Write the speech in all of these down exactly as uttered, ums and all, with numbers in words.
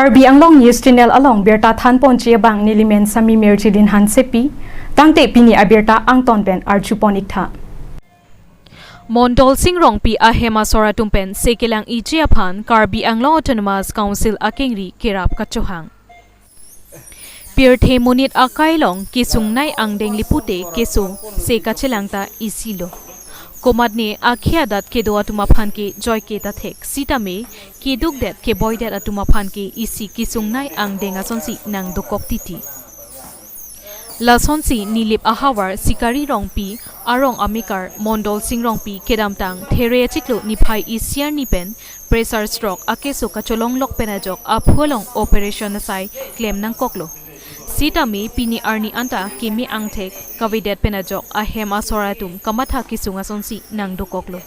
Karbi Anglong News Channel along birta thanponji abang nelimen Sami Mirjilin Hansepi, tangte pini abirta angton pen arjupon iktha. Mondol Sing Rongpi ahem asor atum pen se kelang iji aphan Karbi Anglong Autonomous Council akengri kerap kachohang. Pirthe monit akai along kesungnei angdeng le pute keso se kachelang ta isi lo. Komatne akhei adat kedo atum aphan ke joike ta thek, sitame keduk det keboi det atum aphan ke isi kesungnei angdeng asonsi nangdokok titi. Lasonsi Nilip ahavar Sikari Rongpi arong amekar Mondol Sing Rongpi kedamtang There achiklo niphai isi arni pen pressure stroke akeso kacholonglok pen ajok aphu along operation asai klem nangkoklo. Sitame pini arni anta keme angthek kavedet pen ajok ahem asor atum kamatha kesung asonsi nangdokoklo.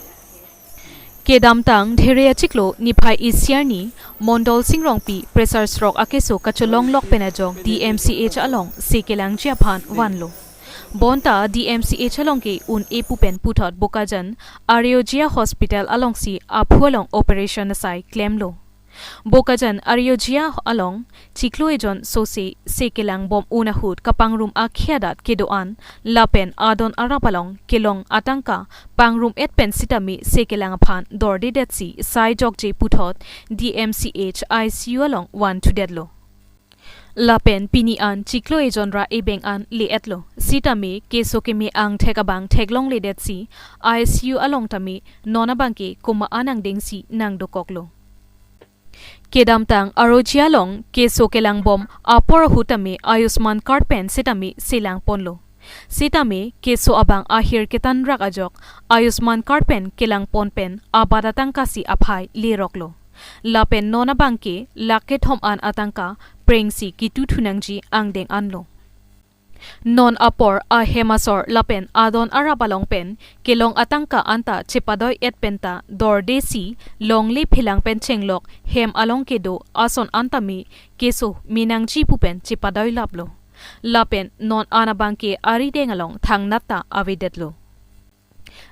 Kedamtang There achiklo niphai isi arni Mondol Sing Rongpi pressure stroke akeso kacholonglok pen ajok D M C H along se kelangji aphan vanlo. Bonta D M C H along ke un-e pu pen puthot Bokajan Ariyojia Hospital alongsi aphu along operation asai klemlo. Bokajan Ariyojia along chiklo ejon sose se kelang bom un ahut kapangrum akhei adat kedo-an lapen adon arap along kelong atangka pangrum et pen sitame se kelang aphan dordedetsi sai jokje puthot D M C H I C U along vanthudetlo. Lapen pini an chiklo ejon ra ebeng an le-etlo. Sitame keso keme angthek abang theklongledetsi I C U along tame non abang ke komat angdengsi nangdokoklo. Kedamtang Ariyojia along keso kelang bom apor ahut tame Ayushman card pen sitame selangponlo. Sitame keso abang ahir ketanrak ajok Ayushman card pen kelangpon pen abat atangkasi aphai leroklo. Lapen non abang ke lakh kethom an atangka prengsi kituthunangji angdeng anlo. Non apor ahem asor lapen adon arap along pen kelong atangka anta chepadoi et penta dordesi longle phelang pen chenglok hem along kedo ason an tame keso menangji pu pen chepadoi laplo. Lapen non an abang ke arideng along thangnat ta avedetlo.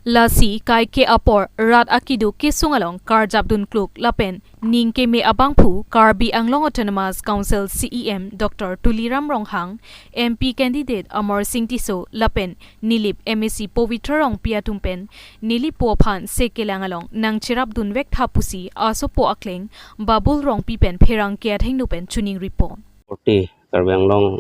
Lasi kaike apor rat akeduk kesung along karjapdun kluk lapen ning keme abangphu Karbi Anglong Autonomous Council C E M Doctor Tuliram Ronghang, M P candidate Amarsing Tisso lapen Nilip M A C Pavitra Rongpi atum pen nelipo aphan se kelang along nangcherapdunvek tha pusi asopo akleng Babul Rongpi pen pherangke athengno pen choningripo. Forty Karbi Anglong,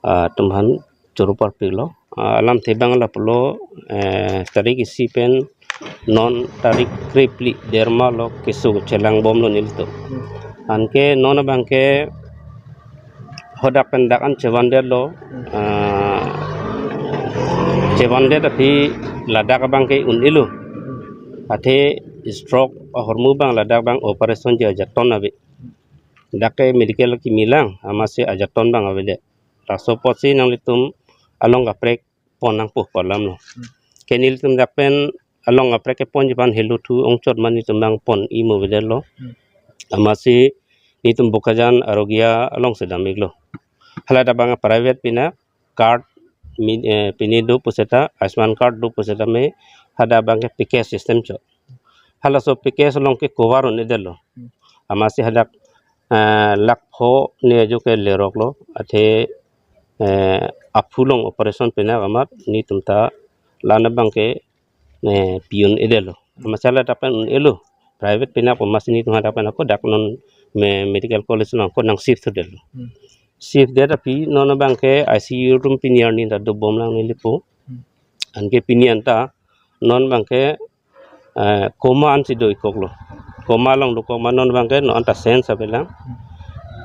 ah, atum aphan choro parpiklo. Ah, alamthe abang lapulo, eh, tarik isi pen non tarik krephli derma lo keso chelang bomlo nelitum. Anke non abang ke hadak pen dak an chevandetlo, ah, chevandet aphi ladak abang ke un-elo. Athe stroke ahormu abang ladak abang operation ji ajaton ave. Dak ke medical kimi lang, amatsi ajaton abang avedet. Laso apotsi nanglitum along kaprek pon nangpo pu alamlo. Hmm. Ke nelitum dak pen along kaprek keponji aphan helo thu ongchot ma nelitum nangpon imo avedetlo. Hmm. Amatsi nelitum Bokajan Ariyojia along si dam-iklo. Haladak abang private pina card mi-, eh, pine do puseta, Ayushman card do puseta me, hadak abang ke package system chot. Halaso package along ke cover un-edetlo. Hmm. Amatsi hadak, eh, lakh pho ne ajo ke leroklo, athe, eh, aphu along operation pina amat nelitum ta la-an abang ke, eh, pi un-edetlo. Amatsi ladak pen un-elo. Private pina pu amatsi nelitum hadak pen ako dak non me-, medical college along ako nang shift detlo. Hmm. Shift det aphi non abang ke I C U room pini arni ta dobom lang nelipo. Hmm. Anke pini anta non abang ke, eh, coma ansi do-ikkoklo. Coma along dokok ma non abang ke non anta sense ave lang.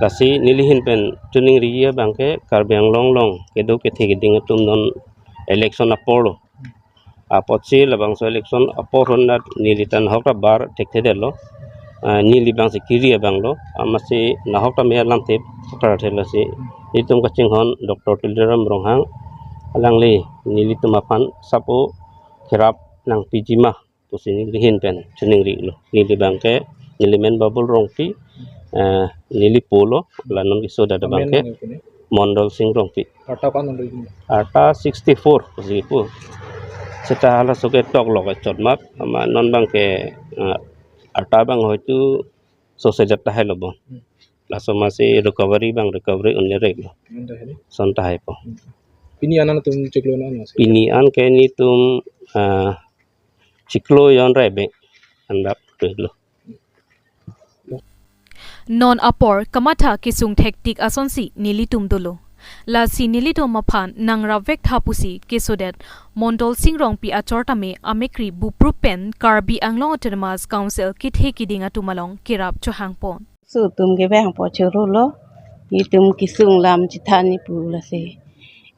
Lasi neli ahin pen choningri abang ke Karbi Anglong along kedo kethe keding atum non election aporlo. Apotsi labangso election apor hon nat neli ta nahok ta bar thekthedetlo. Ah, neli abangsi kiri abanglo. Amatsi nahok ta me alamthe pakar thelo si. Itum kachinghon Doctor Tuliram Ronghang alangli nelitum aphan sapo kerap nangpiji ma pusi neli ahin pen choningrilo. Neli abang ke, neli men Babul Rongpi, eh, nelipo lo, la non keso adet abang ke Amen, neli pune. Mondol Sing Rongpi. Arta ko-an rongpi? Arta sixty-four pusi pu. Seta halaso ke toklok chot mat, ama non abang ke, eh, arta abang hoitu sose jat tahai lo bon. Hmm. Laso masi recovery abang recovery un-e rek lo. Anta hedi. Son tahai po. Pini an nangtum chiklo non masi. Pini an ke netum, ah, chiklo jon rebe andak rek lo. Non apor kamatha kesung thektik asonsi nelitum dolo. Lasi nelitum aphan nangrapvek tha pusi kesodet Mondol Sing Rongpi achor tame amekri buprup pen Karbi Anglong Autonomous Council kethe kiding atum along kerap chohangpon. Laso atum kevang po choro lo, netum kesung lam chethan ni pu lasi.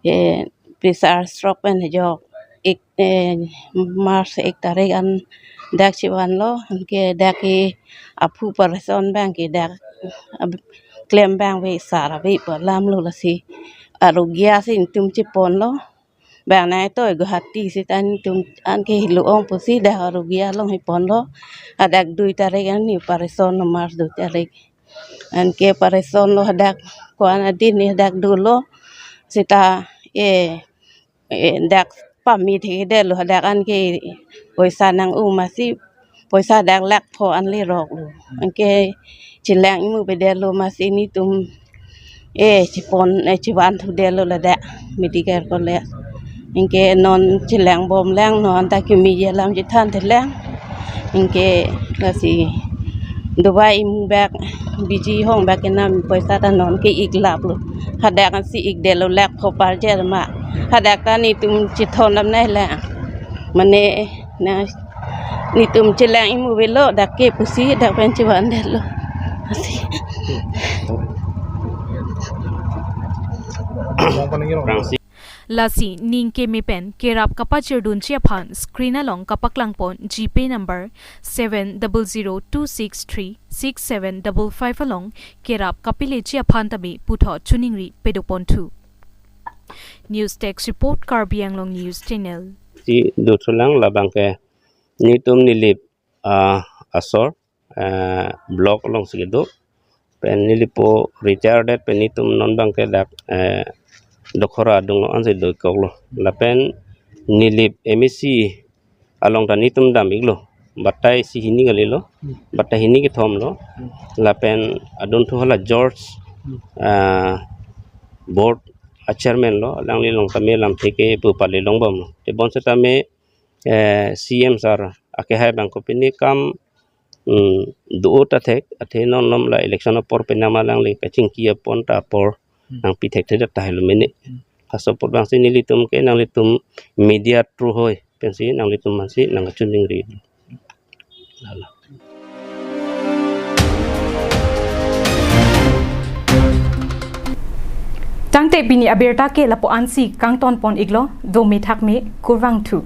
Eh, pressure stroke pen ajok. Ek, eh, March ek tarik an dak chevan lo, anke dak ke aphu operation abang ke dak, ab-, klem abang ave, sar ave pu alam lo lasi. Arugya si netum chepon lo. Bang nai toi Guwahati seta netum anke helo ong pusi dak arugya along hepon lo. Hadak dui tarik an ni operation lo, March dui tarik. Anke operation lo hadak ko-an adin ni hadak dolo. Seta, eh, eh, dak pamit hede lo hadak anke poisa nang-u masi poisa dak lakh pho an lerok lo. Anke chelang imu pede lo masi netum, eh, chepon, eh, chevan thude lo ladak medical college. Anke non chelang bom lang, non ta kimi alam chethan thelang. Anke lasi dovai imu bak, biji hong bak kenam poisa ta non ke-ik lap lo. Hadak ansi ikde lo lakh pho parjer ma. Hadak ta netum chethon lam nai la. Mane na netum chelang imu avelo dak ke pusi dak pen chevan det lo. Asi. Lasi ning keme pen kerap kapachirdunji aphan screen along kapaklangpon GPay number seven double zero two six three six seven double five along kerap kapileji aphan tame puthot choningri pedoponthu. News Desk Report, Karbi Anglong News Channel. Si dothulang labang ke netum Nilip, ah, asor, eh, block alongsi kedo. Pen Nilip po retired det pen netum non abang ke dak, eh, Dokhora adung lo ansi doikok lo. Lapen Nilip MAC along ta netum dam-ik lo. Batai isi hini kali lo. Hmm. Batai hini kethom lo. Hmm. Lapen adunthu hala George, hmm, ah, board a chairman lo. Alangli along tame lamthe ke pu pale longbom lo. Tebon setame, eh, CEM sir akehai abang ko pini kam, mm, do ta thek, athe non nom la election apor penang ma alangli kachingki apon ta apor, hmm, nangpi thekthedet tahai lo mene. Hmm. Laso apot abangsi nelitum ke nanglitum media through hoi pensi nanglitum aphansi nangkachoningri. Lalo. Tangte pini abirta ke lapu-ansi kangtonpon-iklo, dome thakme, kurvangthu.